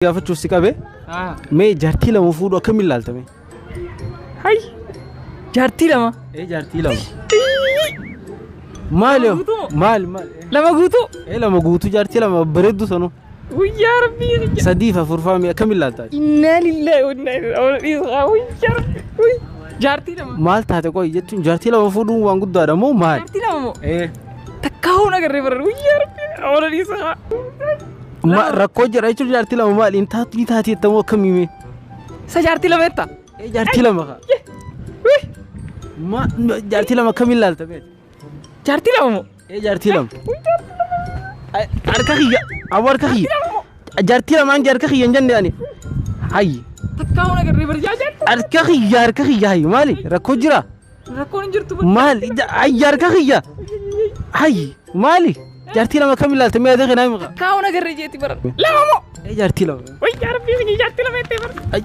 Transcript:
Gaafachuuf si qabe, mee jaartii lama fuudhu akkamiin ilaaltame? Hay! Jaartii lama. Ee, jaartii lama. Maali? Lama guutuu moo? Maali maali? Lama guutuu. Ee, lama guutuu, jaartii lama bareeddu sanuu. Guyyaa rabbii. Sadiif afur faami akkamiin ilaalta? Innaa lillahi wa innaa ilaihi raaji'uun. Guyyaa rabbii. Uy. Jaartii lama. Maal taate qoy jechuun jaartii lama fuudhuun waan guddaadha moo maali? Jaartii lama moo? Ee. Takkaa hoon agarree bara. Guyyaa rabbii. Oola dhiisaa. Rakkoo jira jechuun jaartii lama maali? Hin taatu ni taati jettamoo akkamii mee? Isa jaartii lama jetta? Ee, jaartii lama kaa. Uy. Ma jaartii lama akkamiin ilaalta mee? Jaartii lama moo? Ee, jaartii lama. Harka kiyya. Aboo, harka kiyya. Jaartii lamaan harka kiyya hin jenne ani. Hayyi. Takkaa hoon agarree bara jaartii. Harka kiyya, harka kiyya, hayyi, maali? Rakkoo jira? Rakkoon hin jirtu. Maali? Hayyi, harka kiyya. Hayyi, maali? Jaartii lama akkamiin ilaalta mee, adii kanaa himi? Takkaa hoon agarree jeeti bara. Lama moo? Ee, jaartii lama. Guyyaa rabbii jaartii lama jettee bara.